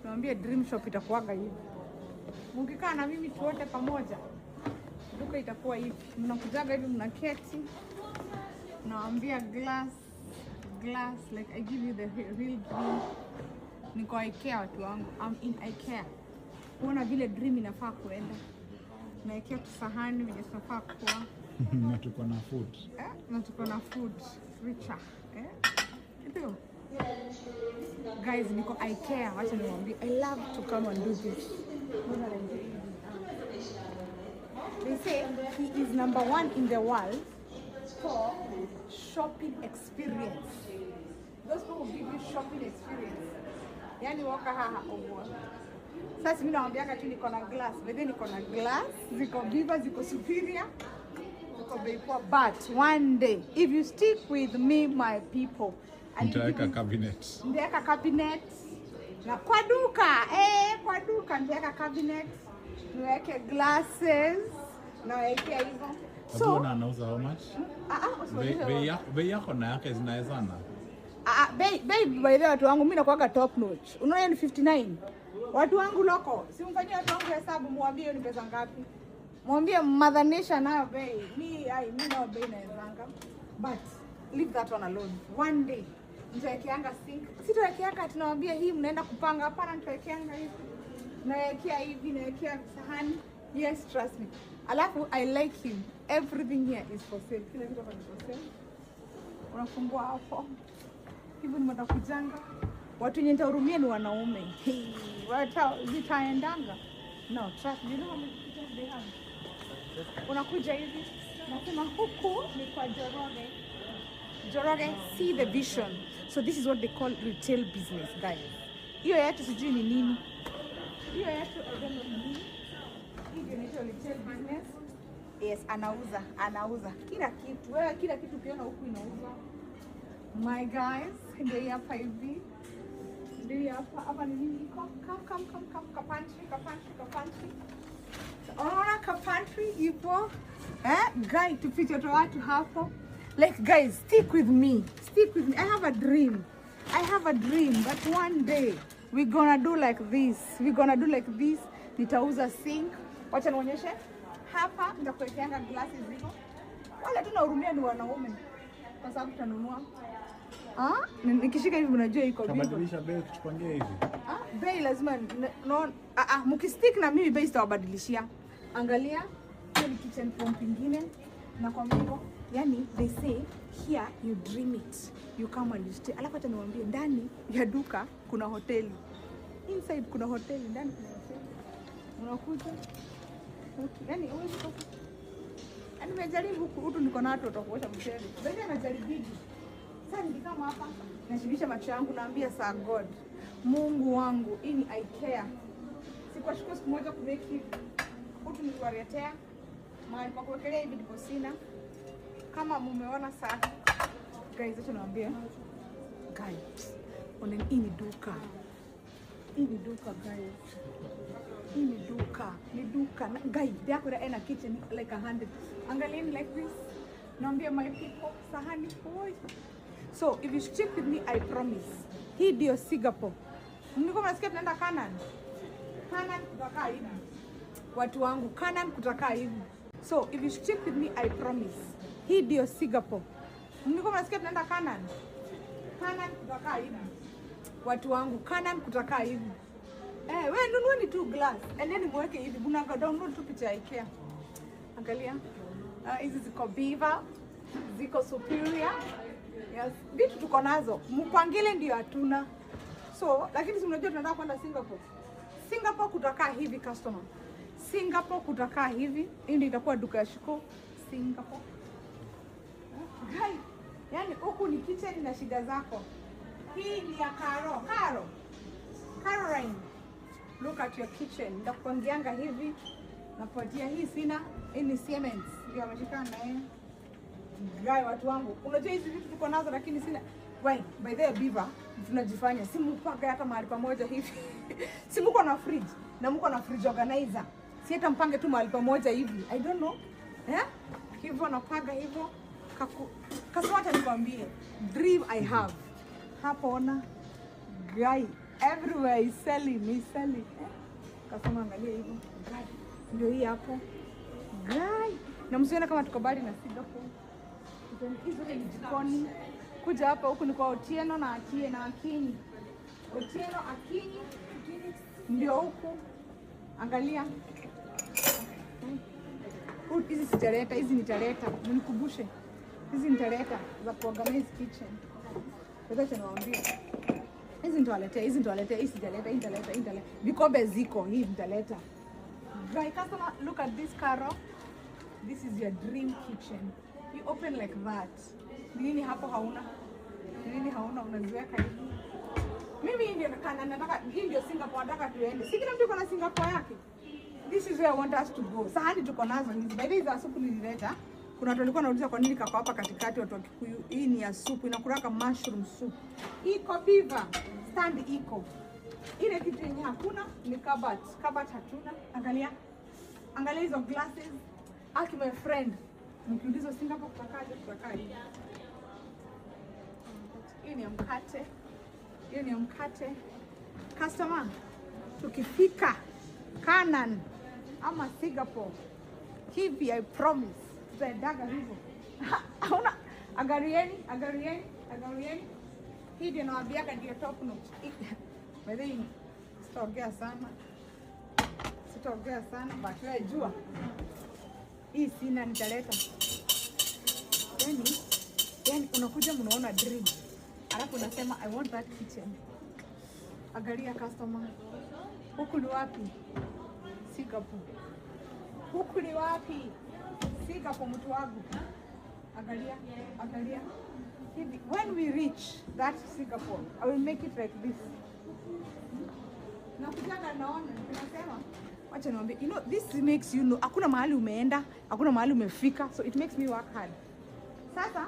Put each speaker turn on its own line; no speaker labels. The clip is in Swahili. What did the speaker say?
Niwaambie dream shop itakuwaga hivi. Mkikaa na mimi tuote pamoja, duka itakuwa hivi. Mnakujaga hivi, mnaketi, nawaambia glass glass, like I give you the real dream. Niko IKEA, watu wangu, I'm in IKEA. Kuona vile dream inafaa kuenda. Naekea tusahani venye tunafaa kuwa.
Na tuko na food.
Eh, na tuko na food richer. Eh? Ndio. Guys, niko IKEA, wacha niwaambie. I love to come and do this. They say he is number one in the world for shopping experience. Those people give you shopping experience. Yani waka haha ogwa. Sasa mimi nawaambianga tu niko na glass. By the way, niko na glass, ziko Viva, ziko Superior, ziko bei poa. But one day, if you stick with me, my people, I'll give
Nitaweka
you
cabinet.
Nitaweka cabinet na kwa duka, eh, kwa duka nitaweka cabinet, niweke glasses, nawekea hivyo. So
So, anauza how much?
ah, ah, usiulize
Bei yako na yake zinawezana.
Ah, ah, bei by the way, watu wangu, mimi nakuwaga top notch. Unaona hiyo ni 59. Watu wangu loko, si mfanyie watu wangu hesabu, muambie hiyo ni pesa ngapi. Mwambie Mother Nature nayo bei. Mi ai mi nayo bei naezanga. But leave that one alone. One day nitawekeanga sink. Sitawekeanga tunawaambia hii mnaenda kupanga. Hapana, nitawekeanga hivi. Nawekea hivi, nawekea sahani. Yes, trust me. Alafu I like him. Everything here is for sale. Kila kitu hapa ni for sale. Unafungua hapo hivyo ni watakujanga. Watu wenye nitahurumia ni wanaume. Hey, zitaendanga. No, trust me, you know how many pictures they have. Unakuja hivi, nasema huku ni kwa Njoroge. Njoroge, see the vision. So this is what they call retail business, guys. Hiyo yetu sijui ni nini. Hiyo yetu I don't know ni nini. Hii ndio inaitwa retail business. Yes, anauza, anauza kila kitu. Wewe kila kitu ukiona huku inauzwa. My guys, ndio hii hapa hivi. Ndio hii hapa. Hapa ni nini iko? Come, come, come, come. Ka pantry, ka pantry, ka pantry. Unaona ka pantry ipo? Eh, guy, tufiche tu watu hapo. Like guys, stick with me. Stick with me. I have a dream. I have a dream that one day we gonna do like this. We gonna do like this. Nitauza sink. Wacha nionyeshe. Hapa nitakuwekeanga glasses ziko. Wale tu nahurumia ni wanaume. Kwa sababu tutanunua. Ah, nikishika hivi unajua iko Viva.
Tabadilisha bei ukitupangia hivi.
Ah, bei lazima no, ah, ah, mkistick na mimi bei sitawabadilishia. Angalia, hiyo ni kitchen pump ingine na kwa hivyo, yani they say here you dream it, you come and you stay. Alafu hata niwaambie ndani ya duka kuna hoteli. Inside kuna hoteli, ndani kuna hoteli. Unakuja. Yani huwezi kosa. Yaani nimejaribu huku hutu niko na watu watakuosha mchele. Baada najaribiji. Sasa nikikama hapa nashibisha macho yangu, naambia saa God, Mungu wangu, hii ni IKEA. Sikuwashukuru siku moja kumake hivi. Hutu niliwaletea mahali pa kuwekelea hivi ndipo sina. Kama mumeona saa guys, acha niwaambie. Guys, oneni hii ni duka. Hii ni duka guys. Hii ni duka, ni duka. Guys, ndiakwira ena kitchen like 100. Angalieni like this. Naambia my people, sahani boy. So if you stick with me, I promise. Hii ndio Singapore. Mlikuwa mnasikia tunaenda Canaan. Canaan kutakaa hivi. Watu wangu, Canaan kutakaa hivi. So if you stick with me, I promise. Hii ndio Singapore. Mlikuwa mnasikia tunaenda Canaan. Canaan kutakaa hivi. Watu wangu, Canaan kutakaa hivi. Eh, we nunueni tu glass and then mweke hivi. Muna download tu picha ya IKEA. Angalia. Hizi ziko Viva, ziko Superior. Yes, vitu tuko nazo. Mpangile ndio hatuna. So, lakini si mnajua tunataka kwenda Singapore. Singapore kutakaa hivi customer. Singapore kutakaa hivi. Hii ndio itakuwa duka ya Shiko. Singapore. Guy, yani huku ni kitchen na shida zako. Hii ni ya Karo. Karo. Caroline. Look at your kitchen. Nitakupangianga hivi. Napatia hii sina. Hii ni Siemens. Ndio ameshikana na yeye. Guy, watu wangu. Unajua hizi vitu tuko nazo lakini sina. Wait, by the way, Biva, tunajifanya si mpaka hata mahali pamoja hivi. Si mko na fridge na mko na fridge organizer. Si hata mpange tu mahali pamoja hivi. I don't know. Eh? Hivyo napaga hivyo. Kasema hata nikwambie, dream I have. Hapo ona guy. Everywhere is selling, is selling. Eh? Kasema angalia hivyo. Guy, ndio hii hapo. Guy, na msione kama tuko mbali na Singapore. Hizo ni jikoni. Kuja hapa huku ni kwa Otieno na Akie na Akinyi. Otieno Akinyi ndio huku. Angalia. Hizi sitaleta, hizi nitaleta. Mnikubushe. Hizi nitaleta za kuorganize kitchen. Sasa niwaambie. Hizi nitawaletea, hizi nitawaletea, hizi sijaleta, hii nitaleta, hii nitaleta. Vikombe ziko, hii nitaleta. Guy, customer, look at this Caro. This is your dream kitchen. You open like that. Nini hapo hauna? Nini hauna unaziweka hivi? Mimi hii ndio kana nataka, hii ndio Singapore nataka tuende. Si kila mtu yuko na Singapore yake. This is where I want us to go. Sahani tuko nazo hizi. By the way, za supu nilileta. Kuna watu walikuwa wanauliza kwa nini kako hapa katikati watu wa Kikuyu. Hii ni ya supu, inakulaka mushroom soup. Iko biva, stand iko. Ile kitu yenye hakuna ni cupboard. Cupboard hatuna. Angalia. Angalia hizo glasses. Aki my friend. Mkiulizwa Singapore kutakaje, tutakaa hivi. Hii ni ya mkate. Hiyo ni ya mkate. Customer, tukifika Canaan ama Singapore hivi, I promise tutaendaga hivyo. Hauna, angalieni, angalieni, angalieni. Hii ndio nawaambiaga ndio top notch. By the way, sitaongea sana, sitaongea sana, but wewe jua hii sina, nitaleta. Yani unakuja mnaona dream, alafu unasema I want that kitchen. Angalia customer, huku ni wapi? Singapore. Huku ni wapi? Singapore, mtu wangu. Angalia, angalia. Hivi, when we reach that Singapore, I will make it like this. Nakujaga naona, nasema wacha niwaambie, you know, this makes you know, hakuna mahali umeenda, hakuna mahali umefika, so it makes me work hard. Sasa